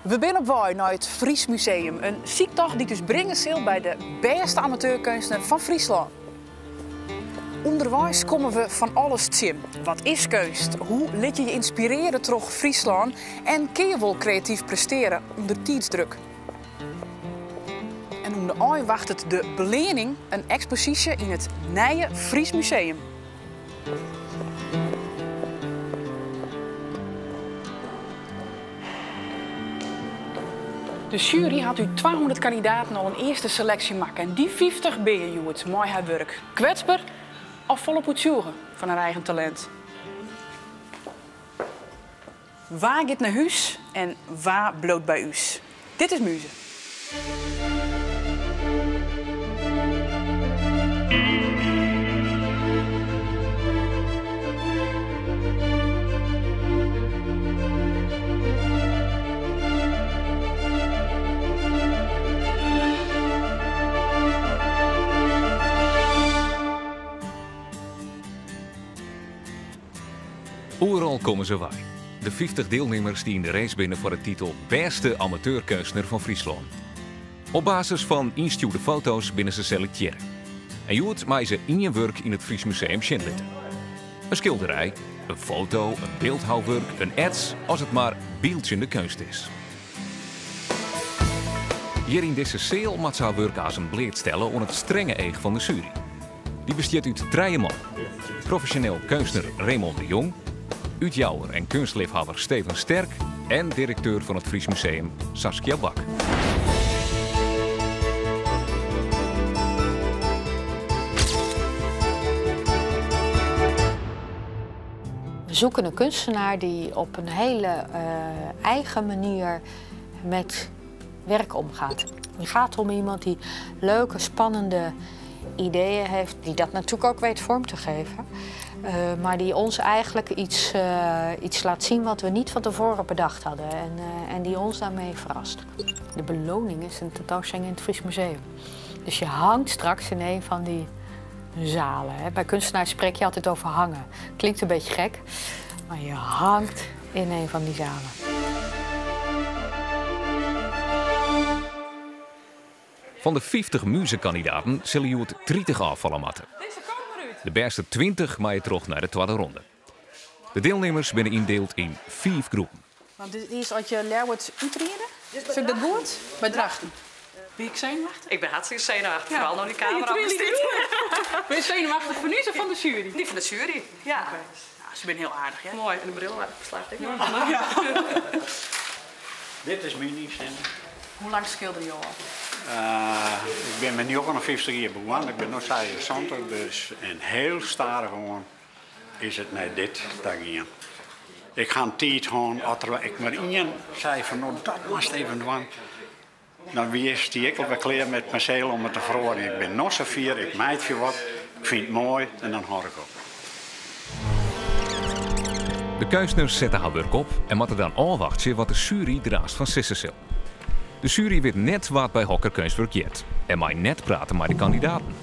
We binne op wei nei it Fries Museum, in syktocht dy't ús bringe sil by de bêste amateurkeunstner fan Fryslân. Underweis komme we fan alles tsjin. Wat is keunst? Hoe lit je je ynspirearje troch Fryslân? En kinne je wol kreatyf prestearje ûnder tiidsdruk? En oan de ein wachtet de beleanning, in eksposysje yn it nije Fries Museum. De sjuery hat út 200 kandidaten al in earste seleksje makke en dy 50 binne hjoed mei har wurk. Kwetsber of folop oertsjûge fan har eigen talint? Wa giet nei hús en wa bliuwt by ús? Dit is Muze. Oeral komme se wei. De 50 dielnimmers dy't yn de race binne foar de titel Bêste amateurkeunstner fan Fryslân. Op basis fan ynstjoerde foto's binne se selektearre. En hjoed meie se ien wurk yn it Fries Museum sjen litte. In skilderij, in foto, in byldhouwurk, in ets, as it mar byldzjende keunst is. Hjir yn dizze seal moat se har wurk aansen bleatstelle oan it strenge each fan de sjuery. Dy bestiet út trije man. Profesjoneel keunstner Remon de Jong, útjouwer en keunstleafhawwer Steven Sterk en direkteur fan it Fries Museum Saskia Bak. We zoeken een kunstenaar die op een hele eigen manier met werk omgaat. Het gaat om iemand die leuke, spannende ideeën heeft, die dat natuurlijk ook weet vorm te geven. Maar die ons eigenlijk iets laat zien wat we niet van tevoren bedacht hadden en die ons daarmee verrast. De beloning is een tentoonstelling in het Fries Museum. Dus je hangt straks in een van die zalen. Hè. Bij kunstenaars spreek je altijd over hangen. Klinkt een beetje gek, maar je hangt in een van die zalen. Fan de 50 muzekandidaten sille hjoed 30 ôffalle moatte. De bêste 20 meie troch nei de twadde ronde. De dielnimmers binne yndield yn 5 groepen. Want dit is as je Ljouwert útride, is dat goed? By Drachten. Bin ik senuwachtich? Ik ben hartstikke senuwachtich, foaral no dy kamera op stiet. Ben je senuwachtich fan ús of fan de sjuery? Dy fan de sjuery, ja. Oké. Nou, se binne hiel aardich, hear. Moai, en de bril ferslacht ek noch. Ja. Dit is myn ynstemming. Hoe lang skilderje jo al? Ik bin mei 59 jier begûn, ik bin no 76, dus en hiel stadichoan is it nei dit ta gien. Ik ha in tiid hân, as der ek mar ien sei fan no dat moatst even dwaan, dan wie stie ik alwer klear mei it penseel om it te feroarjen. Ik bin no safier, ik meitsje wat, ik fyn it moai en dan hâld ik op. De keunstners sette har wurk op en moatte dan ôfwachtsje wat de sjuery der aanst fan sizze sil. De sjuery wit net wa't by hokker keunstwurk heart en mei net prate mei de kandidaten.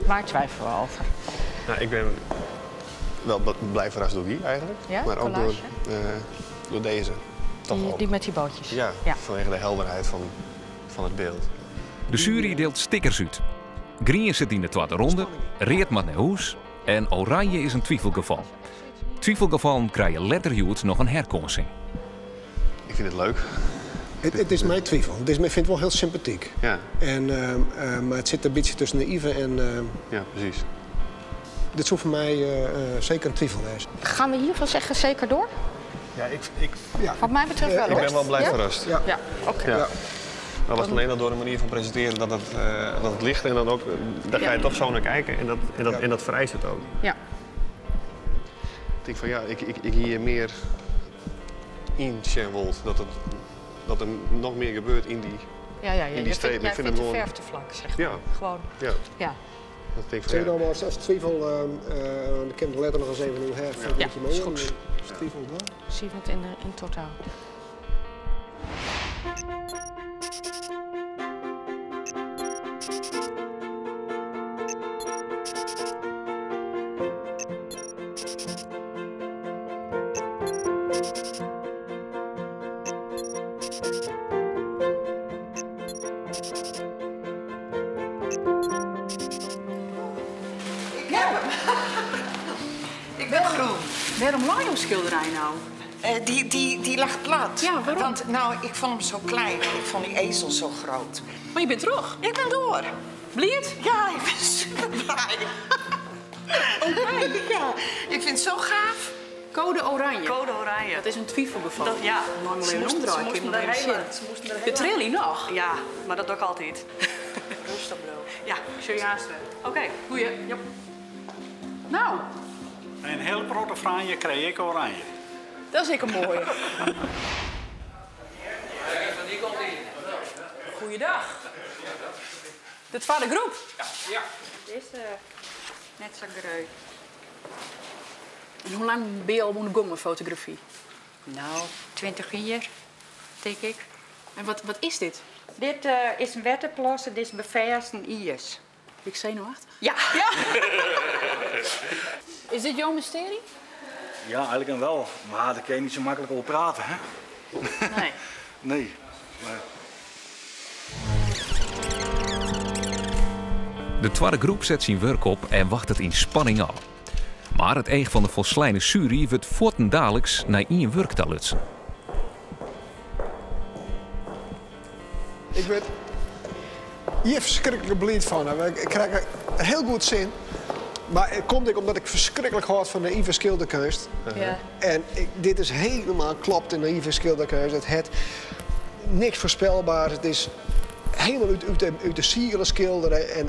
Waar twijfelen we over? Nou, ik ben wel blij verrast door die eigenlijk. Ja, maar ook collage? door deze. Toch Die ook. met die bootjes? Ja, Ja. vanwege de helderheid van het beeld. De jury deelt stickers út. Grien sit yn de twadde ronde, read moat nei hûs en oranje is in twivelgefal. Twivelgefallen krije letter hjoed noch in herkânsing. Ik fyn it leuk. It is my twivel. It is, ik fyn it wol hiel sympatyk. Ja. En, mar it sit in bytsje tusken de Ive en Ja, presys. Dit soe foar my seker in twivel wêze. Gaan we hiervan zeggen zeker door? Ja, ik, Ja. Wat mij betreft wel, Ik ben hoor. wel blij Ja? verrast. Ja. Ja, oké. Ja. Dat was alleen al door de manier van presenteren dat het licht en dan ook, daar ga je Ja. toch zo naar kijken Ja. en dat vereist het ook. Ja. Ik denk van ja, ik hier meer in sjen wol, dat er nog meer gebeurt in die Ja, ja, ja. in die Je streep. jij Ik vind vindt hem de gewoon verf te vlak, zeg maar. Ja. Gewoon. Ja. Ja. Dat denk ik Zeg van, nou ja. maar als, als twijfel, want ik heb er later nog eens even hoe her. Ja, is goed. Als twijfel dan. 7 in totaal. Ik heb hem. Ik ben groen. Waarom lag jouw schilderij nou? Die lag plat. Ja, waarom? Want nou, ik vond hem zo klein. Ik vond die ezel zo groot. Maar je bent terug. Ik ben door. Bliert? Ja, ik ben super blij. Oké. Ja, ik vind het zo gaaf. Code oranje. Code oranje. Dat is een twijfelgeval. Dat, ja. Lang Ze leven moesten, ze omdraaien, moesten ik er heb hele, nog ze moesten er De hele- trillie nog? Ja, maar dat doe ik altijd. Rustig bro. Ja. Serieus. Oké. Goeie. Jop. Nou, Een heel grote franje kreeg ik oranje. dat is ik een mooie. Goeiedag. De tweede groep. Dit is net zo groot. En hoe lang ben je al begonnen met fotografie? Nou, 20 jaar, denk ik. En wat is dit? Dit is een wetterplassen, dit is bevestigd ijs. Ben ik zenuwachtig? Ja. Ja. Is dit jouw mysterie? Ja, eigenlijk wel. Maar daar kun je niet zo makkelijk over praten, hè? Nee. Nee. Maar... De tweede groep zet zijn werk op en wacht het in spanning af. Maar het eeg van de volslijne jury wordt voortdurend naar één werk te lutsen. Ik werd hier verschrikkelijk blind van. Ik krijg er heel goed zin. Maar het komt ook omdat ik verschrikkelijk hard van naïeve schilderkunst. Ja. En dit is helemaal klopt in naïeve schilderkunst. Het heeft niks voorspelbaars. Het is helemaal uit de sieren schilderen. En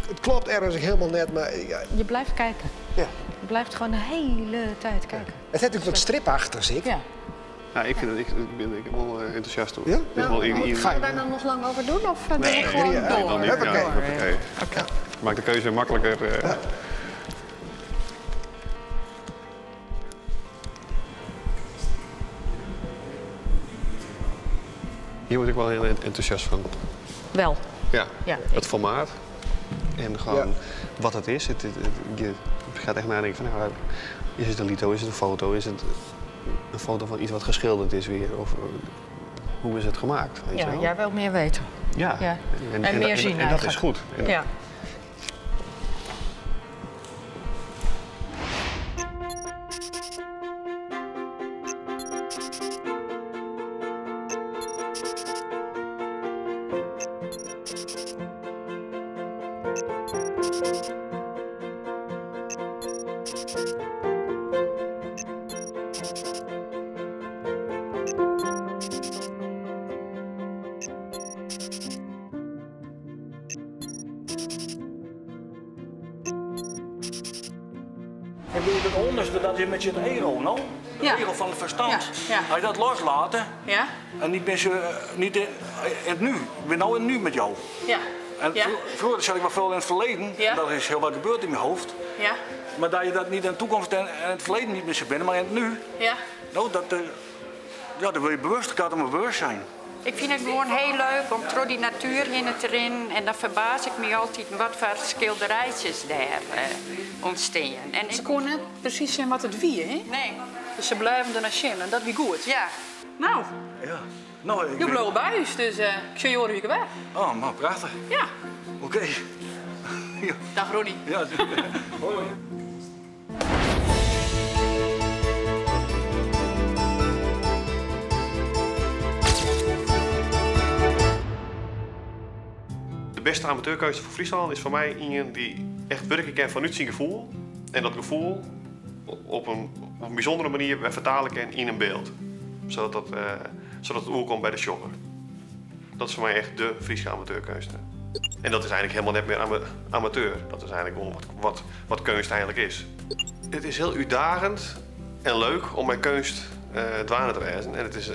het klopt ergens ook helemaal net, maar ja. Je blijft kijken. Ja. Je blijft gewoon de hele tijd kijken. Het heeft natuurlijk wat stripachtigs, ik. Ja. Ja, ik vind het, ik ben ik wel enthousiast hoor. Ja? Dit is wel Nou, in- Gaan we daar dan nog lang over doen? Of doen we Nee, gewoon nee, door? dan niet. Huppakee. Ja, huppakee. Oké. Maakt de keuze makkelijker. Ja. Hier word ik wel heel enthousiast van. Wel. Ja, Ja. het formaat en gewoon Ja. wat het is. Je gaat echt nadenken van, nou, is het een lito, is het een foto, is het een foto van iets wat geschilderd is weer? Of hoe is het gemaakt? Weet je Ja, wel? jij wil meer weten. Ja. Ja. En meer zien En dat is eigenlijk. goed. En Ja. Ik bedoel, het onderste, dat is met je ego, no? Het Ja. ego van het verstand. Ja, ja. Als je dat loslaat Ja? en niet meer niet in het nu. Ik ben nou in het nu met jou. Ja. En Ja. vroeger zat ik wel veel in het verleden. Ja. Daar is heel wat gebeurd in mijn hoofd. Ja. Maar dat je dat niet in de toekomst en het verleden niet meer zo binnen, maar in het nu. Ja. Nou, dat, ja, daar wil je bewust, ik had om bewust zijn. Ik vind het gewoon heel leuk om door die natuur heen te rennen. En dan verbaas ik me altijd wat voor schilderijtjes daar ontstaan. En Ze ik... konden net precies zien wat het wie, hè? Nee. Dus ze blijven er naar zien en dat wie goed. Ja. Nou, Ja. Nou, ik je ben- blauwe buis, dus ik zie je horen wie ik ben. Oh, maar prachtig. Ja. Oké. Ja. Dag Ronnie. Ja. Hoi. De beste amateurkeuze voor Friesland is voor mij iemand die echt werken kan vanuit zijn gevoel. En dat gevoel op een bijzondere manier weer vertalen kan in een beeld. Zodat het oerkomt bij de shopper. Dat is voor mij echt de Friese amateurkeuze. En dat is eigenlijk helemaal net meer amateur. Dat is eigenlijk gewoon wat kunst eigenlijk is. Het is heel uitdagend en leuk om met kunst dwaande te wijzen. En het is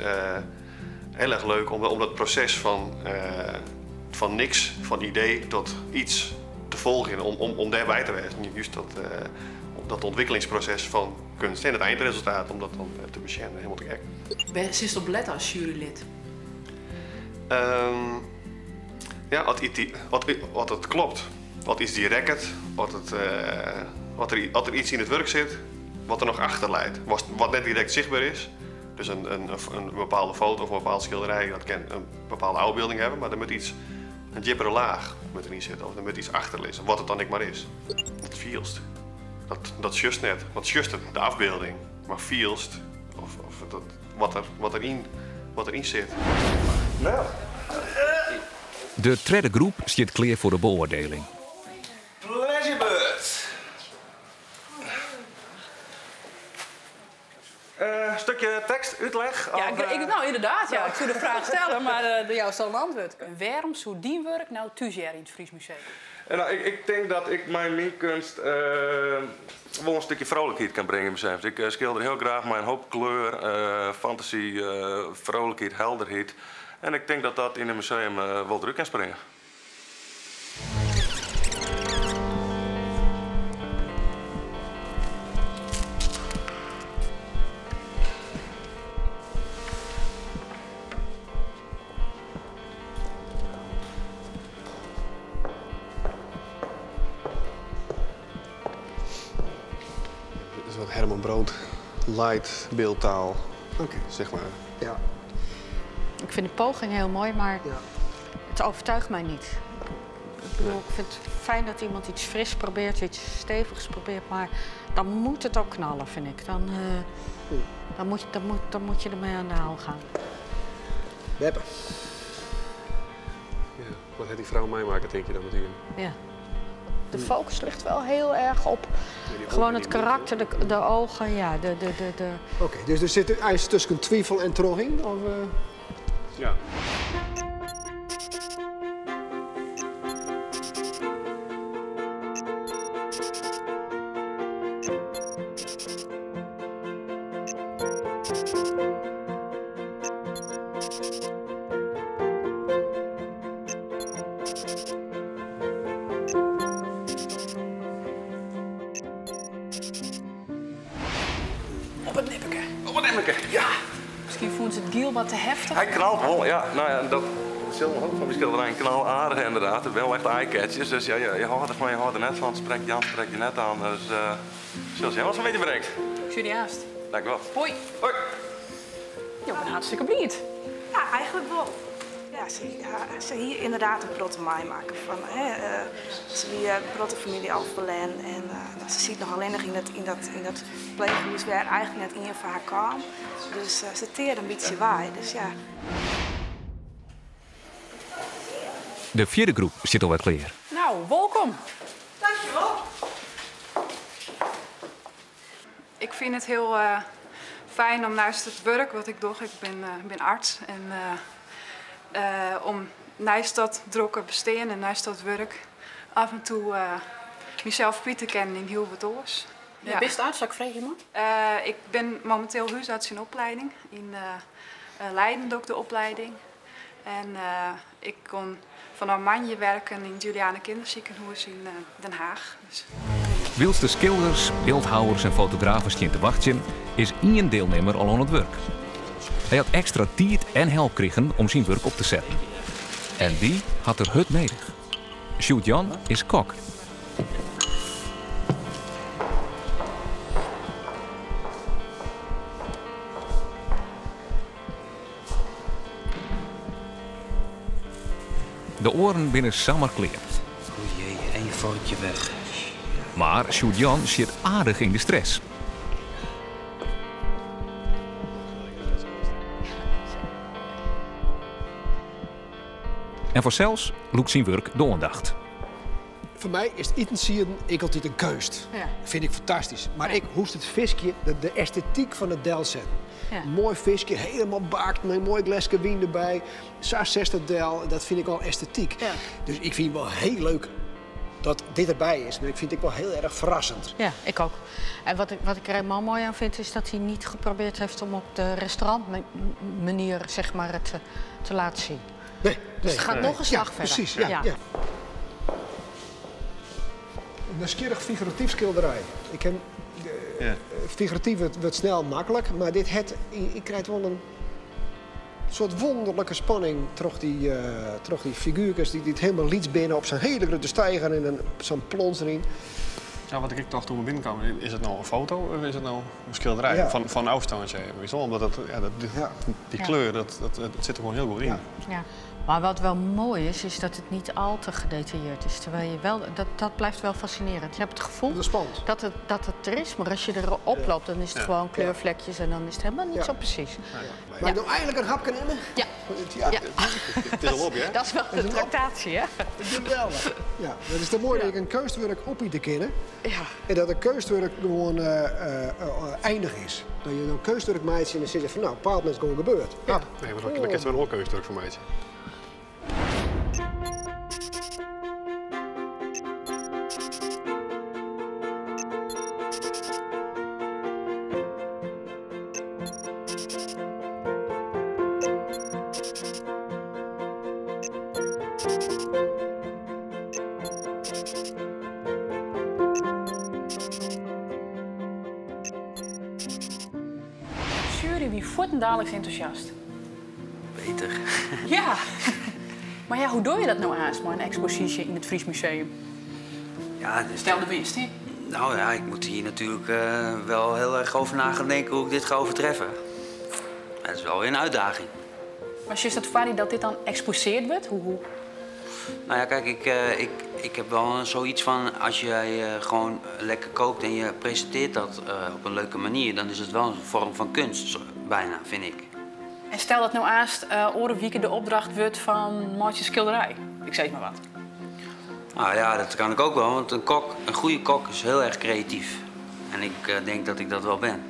heel erg leuk om dat proces van niks, van idee tot iets te folgjen, om dêrby te wêzen. Just dat ûntwikkelingsproses fan keunst en it eindresultaat, om dat dan te besjen, hielendal te gek. Wêr sitst op lette as jurylid? Ja, as it kloppet, as iets dy rekket, as der iets yn it wurk sit wat der noch achter leit, wat net direkt sichtber is. Dus in bepaalde foto of in bepaald skilderij, dat kin in bepaalde ôfbylding hawwe, mar der moat iets, in djippere laach moat deryn sitte of der moat iets achter lizze, wat it dan ek mar is. Dat fielst. Dat sjochst net, want sjochst it, de afbeelding, mar fielst of dat, wat deryn sit. Nou. De tredde groep stiet klear foar de beoardieling. Pleasure Bird. Stukje tekst, útlis? Ja, Of, nou ynderdaad, ja. Ik soe de fraach stelle, mar do joust al in antwurd. Wêrom soe dyn wurk no thúshearre yn it Fries Museum? Nou, ik tink dat ik mei myn keunst wol in stikje vrolijkheid kin bringe yn it museum. Ik skilder hiel graach mei in hoop kleur, fantasy, vrolijkheid, helderheid. En ik tink dat dat yn it museum wol derút kin springe. Dit is wat Herman Brood light beeldtaal, zeg maar. Ik vind de poging heel mooi, maar het overtuigt mij niet. Ik bedoel, ik vind het fijn dat iemand iets fris probeert, iets stevigs probeert, maar dan moet het ook knallen, vind ik. Dan moet je ermee aan de haal gaan. Beppe. Ja, wat heeft die vrouw meemaken, denk je dan met u? Ja. De focus ligt wel heel erg op Ja, die gewoon ogen het die karakter, de ogen, ja. Oké, dus er zit eigenlijk tussen twijfel en trogging? Of? Ja. Op it nipperke. Op it nipperke, ja. Miskien fûnen se it giel wat te heftich. Hy knalt wol, ja. Nou ja, dat sil wol fan myn skilderij knal aardich ynderdaad. It binne wol echt eye-catchers, dus ja, je hâldt derfan, je hâldt der net fan. Sprek Jan, sprek je net oan. Dus sil sjen wat se in bytsje bringt. Ik sjoch dy aanst. Dank u wol. Hoi. Hoi. Jo binne hartstikke bliid. Ja, eigentlik wol. Ja, se hie ynderdaad in protte meimakke fan, hè, se wie in protte famylje al ferlern en se siet noch allinnich yn dat ferpleechhûs wêr eigentlik net ien foar har kaam. Dus se tearde in bytsje wei, dus ja. De fjirde groep sit alwer klear. Nou, wolkom. Dankjewol. Ik fyn it hiel fijn om neist it wurk wat ik doch, ik bin arts, en om neist dat drokke bestean en neist dat wurk af en toe mysels kwyt te kinnen yn hiel wat oars. Ja. Bist arts, ik freegje man? Ik bin mominteel húsarts yn oplieding. Yn Leiden doch ik de oplieding. En ik kom fan moandei wurken yn it Juliana Kinderziekenhuis yn Den Haag. Dus. Wylst de skilders, byldhouwers en fotografen stean te wachtsjen, is ien dielnimmer al oan it wurk. Hy hat ekstra tiid en help krigen om syn wurk op te setten. En dy hat er hurd nedich. Sjoerd Jan is kok. De oaren binne samar klear. O jee, één vorkje weg. Mar Sjoerd Jan sit aardich yn de stress. En fansels lûkt syn wurk de oandacht. Foar my is it itensieden ek altyd in keunst. Fyn ik fantastysk. Mar ek hoe'tst it fiskje, de estetyk fan it delsetten. Moai fiskje, hielendal bakt, mei in moai gleske wyn derby. Sa setst it del, dat fyn ik al estetyk. Dus ik fyn it wol hiel leuk dat dit derby is, mar ik fyn it ek wol hiel erch ferrassend. Ja, ik ek. En wat ik der hielendal moai oan fyn, is dat hy net probearre hat om op de restaurantmanier, zeg maar, it te litten sjen. Nee, Dus it giet nee. noch in slach Ja, fierder. precies, ja, ja. Nijsgjirrich figuratyf skilderij. Ik ken, figuratyf wurdt snel maklik, mar dit hat, ik krij wol in soart wûnderlike spanning troch dy figuerkes dy't hielendal lyts binne op sa'n hiele grutte steiger en dan sa'n plons deryn. Ja, wat ik ek tocht doe't we binnenkamen, is it no in foto of is it no in skilderij? Ja. Fan ôfstân, weet je wel, omdat dat, ja, dat, die kleur, dat sit der gewoan hiel goed yn. Ja. Maar wat wel mooi is, is dat het niet al te gedetailleerd is. Terwijl je wel, dat blijft wel fascinerend. Je hebt het gevoel dat het er is, maar als je erop loopt, dan is het gewoon kleurvlekjes en dan is het helemaal niet zo precies. Mag ik nou eindelijk een hapje nemen? Ja. Ja. Ja. Het is al op, hè? Dat is wel de tractatie, hè? Geweldig. Ja, dat is te moai dat ik in keunstwurk opite kinne. Ja. En dat een keunstwurk gewoan einich is. Dat je in keunstwurk meitsje en dan sit je fan, no, op in bepaald momint is it gewoan gebeurd. Ja. Nee, mar dan kinst der wer in oar keunstwurk fan meitsje. De sjuery wie fuortendaliks entûsjast. Beter. Ja. Mar ja, hoe dogge je dat no aanst mei in eksposysje yn it Fries Museum? Ja, dus Stel de winst, hè? Nou ja, ik moet hier natuurlijk wel heel erg over na gaan denken hoe ik dit ga overtreffen. Dat is wel weer een uitdaging. Mar is dat foar dat dit dan eksposearre wurdt? Hoe? Nou ja, kijk, ik heb wel zoiets van als jij gewoon lekker kookt en je presenteert dat op een leuke manier, dan is het wel een vorm van kunst, zo, bijna, vind ik. En stel dat no aanst oare wike de opdracht wurdt fan meitsje skilderij. Ik sis mar wat. Nou ja, dat kan ik ook wel, want een goede kok is heel erg creatief. En ik denk dat ik dat wel ben.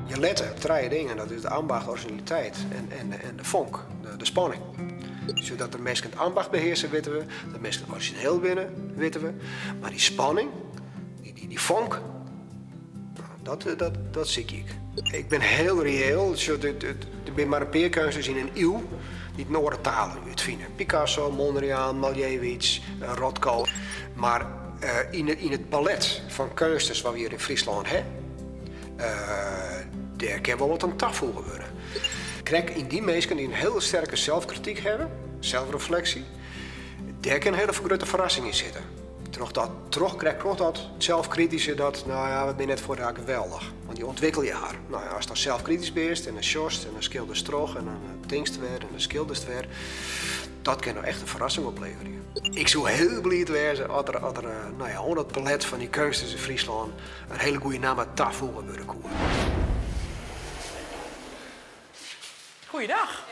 Je let op drie dingen, dat is de ambacht, originaliteit en de vonk, de spanning. Zodat de mensen het ambacht beheersen, weten we. Dat mensen het origineel binnen, weten we. Maar die spanning, die vonk, nou, dat zie ik. Ik ben heel reëel. Dus er zijn maar een paar keunstners in een eeuw die het oare talen útfine. Picasso, Mondriaan, Malevich, Rothko. Maar yn it palet fan keunstners wat we hjir yn Fryslân hawwe, dêr kin wol wat oan tafoege wurde. Krekt yn dy minsken dy't in hiele sterke selfkrityk hawwe, selfrefleksje, dêr kin in hiele grutte ferrassing yn sitte. Troch dat, troch, krekt troch dat selfkrityske, dat, no ja, we binne net foar har geweldich. Want dy ûntwikkelje har. No ja, ast dan selfkritysk bist en dan sjochst en dan skilderst troch en dan tinkst wer en dan skilderst wer, dat kin no echt in ferrassing opleverje. Ik soe hiel bliid wêze as der no ja, oan dat palet fan dy keunstners yn Fryslân in hiele goede namme tafoege wurde koe. Goeiedag.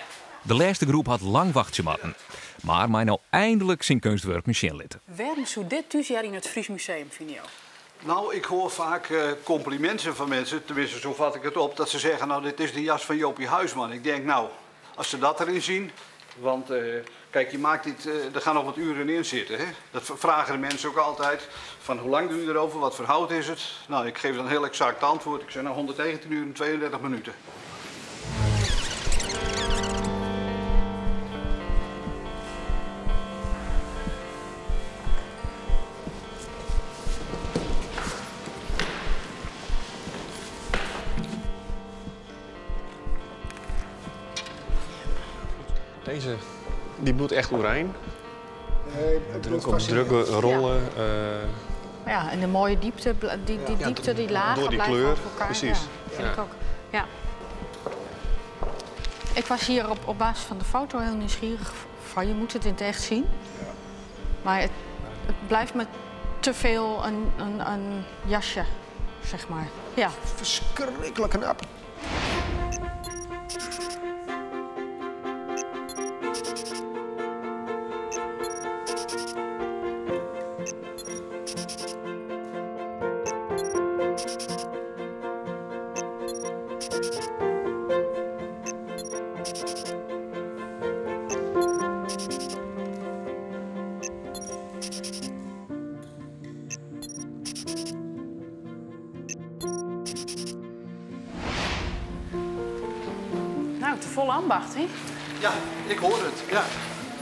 De lêste groep hat lang wachtsje moatten. Mar mei no einlik syn keunstwurken sjen litte. Wêrom soe dit thúshearre yn it Fries Museum, fine jo? Nou, ik hoor vaak complimenten van mensen, tenminste zo vat ik het op, dat ze zeggen, nou, dit is de jas van Jopie Huisman. Ik denk, nou, als ze dat erin zien, want kijk, je maakt dit, er gaan nog wat uren in zitten. Hè? Dat vragen de mensen ook altijd, van hoe lang doe je erover, wat voor hout is het? Nou, ik geef dan heel exact antwoord. Ik zeg, nou, 119 uur en 32 minuten. Deze, die bloedt echt oerein. Nee, het Druk bloedt op drukke fascinerend. rollen. Ja. Ja, en de mooie diepte, die Ja, diepte, die lagen door die blijven kleur, over elkaar. Precies. Ja, vind Ja. ik ook. Ja. Ik was hier op basis van de foto heel nieuwsgierig van, je moet het in het echt zien. Ja. Maar het blijft me te veel een jasje, zeg maar. Ja. Verschrikkelijk knap. Te folle ambacht, hè? Ja, ik hoor it. Ja.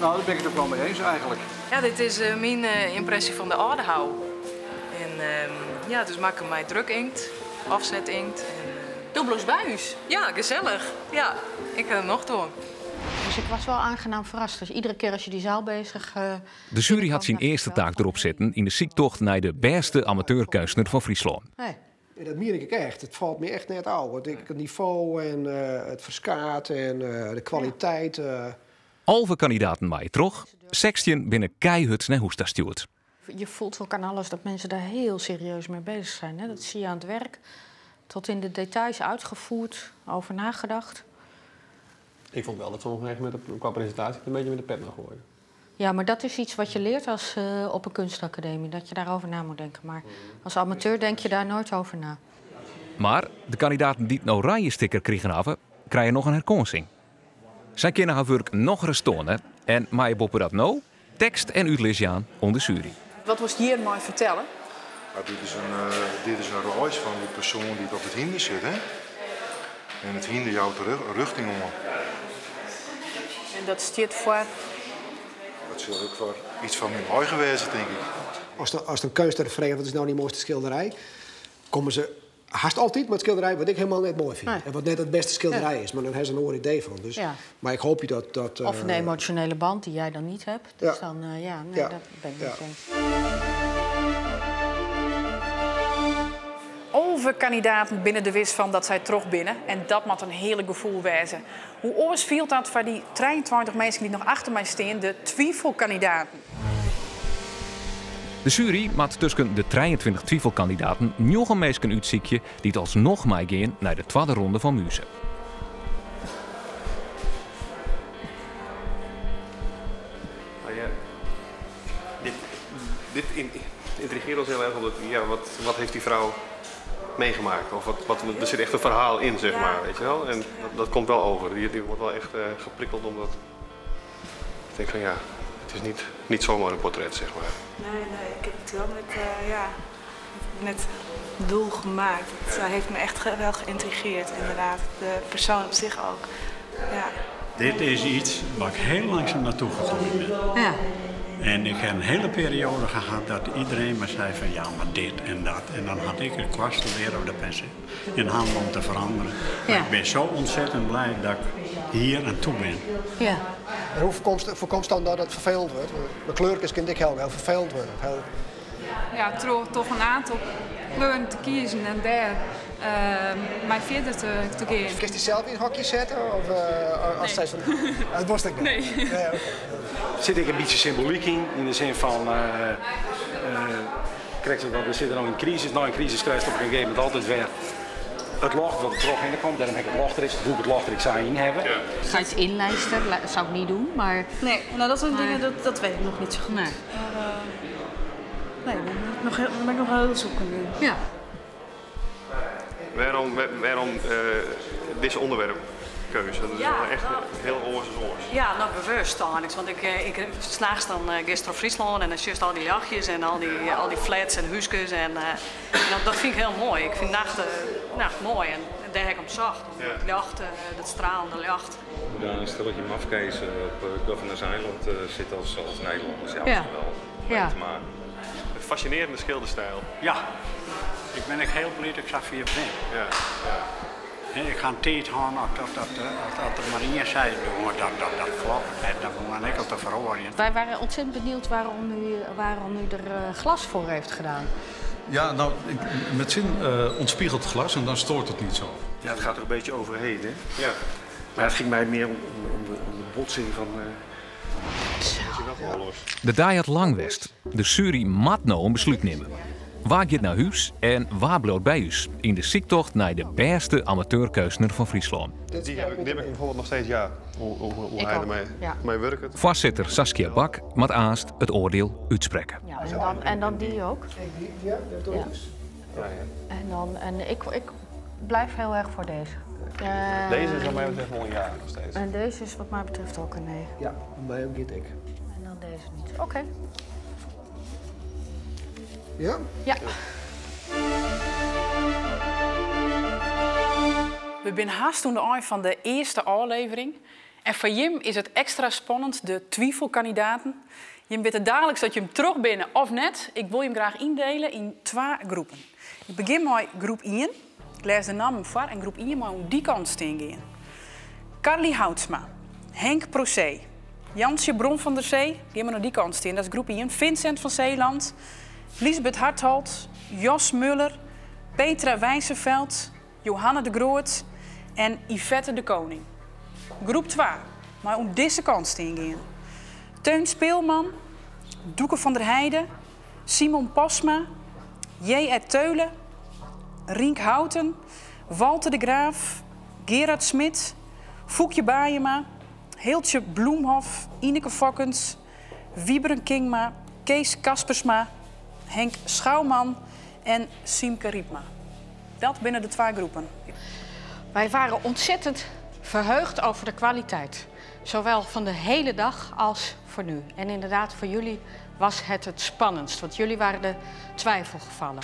Nou, dêr bin ik it ek wol mei iens eigentlik. Ja, dit is myn ympresje fan de Aldehou. En ja, it is makke mei drukinkt, offsetinkt. Do bliuwst by ús? Ja, gesellich. Ja, ik ha der nocht oan. Dus ik was wel aangenaam verrast. Dus iedere keer als je die zaal bezig. De sjuery hat syn earste taak derop sitten yn de syktocht nei de bêste amateurkeunstner fan Fryslân. Nee. En dat mien ik ek echt. It falt my echt net ôf. Want ik, it nivo en it ferskaat en de kwaliteit. 11 kandidaten meie troch, 16 binne keihurd nei hûs ta stjoerd. Je voelt ook aan alles dat mensen daar heel serieus mee bezig zijn. Hè? Dat zie je aan het werk. Tot in de details uitgevoerd, over nagedacht. Ik vond wel dat sommigen echt qua presentatie het een beetje met de pet nog gooien. Ja, maar dat is iets wat je leert als, op een kunstacademie. Dat je daarover na moet denken. Maar als amateur denk je daar nooit over na. Mar de kandidaten dy't in oranje sticker krigen hawwe, krije noch in herkânsing. Sy kinne har wurk nochris toane en meie boppedat no tekst en útlis jaan oan de sjuery. Wat wolst hjir mei fertelle? Ja, dit is in reis fan dy persoan dy't op it hynder sit. Hè? En it hynder jout de rjochting oan. En dat stiet foar? Dat sil ek foar iets fan myn eigen wêze, tink ik. Ast in keunstner freget wat is no dyn moaiste skilderij, komme se hast altyd mei it skilderij wat ik hielendal net moai fyn. En wat net it bêste skilderij is, mar dan ha se in oar idee fan. Dus, mar ik hoopje dat Of in emosjonele band dy't jij dan net hast. Dus dan, ja, nee, dat bin ik net iens. 11 kandidaten binne der wis fan dat sy troch binne en dat moat in hearlik gefoel wêze. Hoe oars fielt dat foar dy 23 minsken dy't noch achter my stean, de twifelkandidaten? De sjuery moat tusken de 23 twifelkandidaten njoggen minsken útsykje dy't alsnoch meigean nei de twadde ronde fan Muze. Nou ja, dit intrigeert ons heel erg, omdat, ja, wat heeft die vrouw meegemaakt? Of er zit echt een verhaal in, zeg maar, weet je wel? En dat komt wel over. Die wordt wel echt geprikkeld omdat ik denk van ja, het is niet zomaar een portret, zeg maar. Nee, nee, ik heb het wel ja, met doel gemaakt. Het heeft me echt wel geïntrigeerd, inderdaad. De persoon op zich ook. Ja. Dit is iets waar ik heel langzaam naartoe gegroeid ben. En ik heb een hele periode gehad dat iedereen me zei van ja, maar dit en dat. En dan had ik het kwastel weer op de penseel in handen om te veranderen. Maar ik ben zo ontzettend blij dat ik hier aan toe ben. En hoe voorkomst dan dat het vervelend wordt? Want kleurkes kin ik heel, heel vervelend worden. Heel... Ja, toch een aantal kleuren te kiezen en dêr mei fierder te gean. Kinst dysels yn hokjes sette? Of als Nee. zei van, dat wist ik net. Nee. Nee, oké. Er zit ek in bytsje symbolyk yn, yn de sin fan, krekt want we sitte no yn krisis, nei in krisis krijst op in gegeven momint altyd wer it ljocht wat der trochhinne komt. Dêrom ha ik it ljocht der is, woe ik it ljocht der ek sa yn hawwe. Ga je het inlijsten? Dat zou ik niet doen, maar... Nee, nou dat soort Maar dingen, dat weet ik nog niet zo goed. Nee. Maar nee, daar ben ik nog heel zoekende in. Waarom dit onderwerpkeuze? Dat is wel echt heel oors is oors. Ja, nou bewust eigenlijk. Want ik s'nachts dan gisteren op Friesland en dan just al die jachtjes en al die flats en huisjes. En dat vind ik heel mooi. Ik vind nacht mooi en daar heb ik om zacht. Om het licht, dat stralende licht. Daar een stelletje mafkezen op Governors Island zit als Nederlanders. Ja, dat is wel mee te maken. Een fascinerende schilderstijl. Ja, ik ben echt heel blij dat ik zo ver ben. Hè, ik ga een tijd gaan dat er maar één zei, jongen, dat klopt. Dat begon ik al te verhoren. Wij waren ontzettend benieuwd waarom u er glas voor heeft gedaan. Ja, nou, ik, met zin ontspiegelt glas en dan stoort het niet zo. Ja, het gaat er een beetje overheen, hè? Maar het ging mij meer om de botsing van De dei hat lang west. De sjuery moat no in beslút nimme. Wa giet nei hûs en wa bliuwt by ús yn de syktocht nei de bêste amateurkeunstner fan Fryslân. Die heb ik bijvoorbeeld nog steeds, ja. Hoe Ik hij ook, ermee ja. mee werkt. Foarsitter Saskia Bak moat aanst it oardiel útsprekke. Ja, en dan die ook. Ja, dat Ja. is. Ja, ja. En ik blijf heel erg voor deze. Deze is wat mij betreft wel een ja nog steeds. En deze is wat mij betreft ook een nee. Ja, bij mij ook niet ik. En dan deze niet. Oké. Ja? Ja. We We binne hast oan de ein fan de earste ôflevering. En foar jim is it ekstra spannend, de twivelkandidaten. Jim witte daliks dat jim troch binne of net. Ik wol jim graach yndele yn twa groepen. Ik begjin mei groep ien. Ik lês de nammen foar en groep ien mei oan dy kant stean gean. Carly Houtsma, Henk Procé, Jantsje Bron van der Zee, gean mar nei dy kant stean, dat is groep ien. Vincent van Zeeland, Liesbeth Hartholt, Jos Muller, Petra Wijzerveld, Johanne de Groot en Yvette de Koning. Groep twa mei oan dizze kant stean gean. Teun Speelman, Doeke van der Heide, Simon Pasma, J.R. Teulen, Rienk Houten, Walter de Graaf, Gerard Smit, Foekje Bajema, Hiltsje Bloemhof, Ineke Fokkens, Wiebren Kingma, Kees Kaspersma, Henk Schouwman en Siemke Riepma. Dat binne de twa groepen. Wij waren ontzettend verheugd over de kwaliteit. Zowel van de hele dag als voor nu. En inderdaad, voor jullie was het het spannendst. Want jullie waren de twijfelgevallen.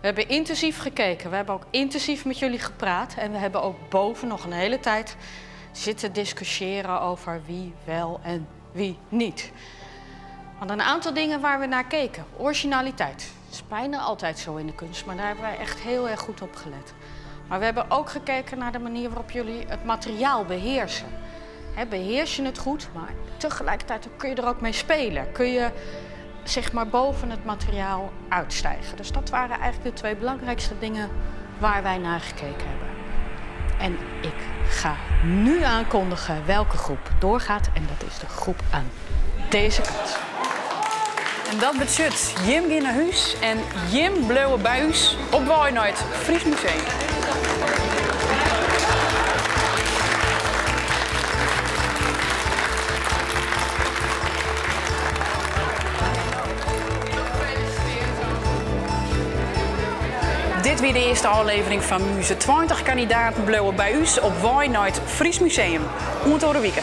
We hebben intensief gekeken. We hebben ook intensief met jullie gepraat. En we hebben ook boven nog een hele tijd zitten discussiëren over wie wel en wie niet. Want een aantal dingen waar we naar keken. Originaliteit. Dat is bijna altijd zo in de kunst, maar daar hebben wij echt heel erg goed op gelet. Maar we hebben ook gekeken naar de manier waarop jullie het materiaal beheersen. Beheers je het goed, maar tegelijkertijd kun je er ook mee spelen. Kun je boven het materiaal uitstijgen. Dus dat waren eigenlijk de twee belangrijkste dingen waar wij naar gekeken hebben. En ik ga nu aankondigen welke groep doorgaat. En dat is de groep aan deze kant. En dat betsjut Jim ging naar huis en Jim bleef bij huis op wei naar het Fries Museum. Dit wie de earste ôflevering fan Muze. 20 kandidaten bleauwen by ús op wei nei it Fries Museum. Oant oare wike.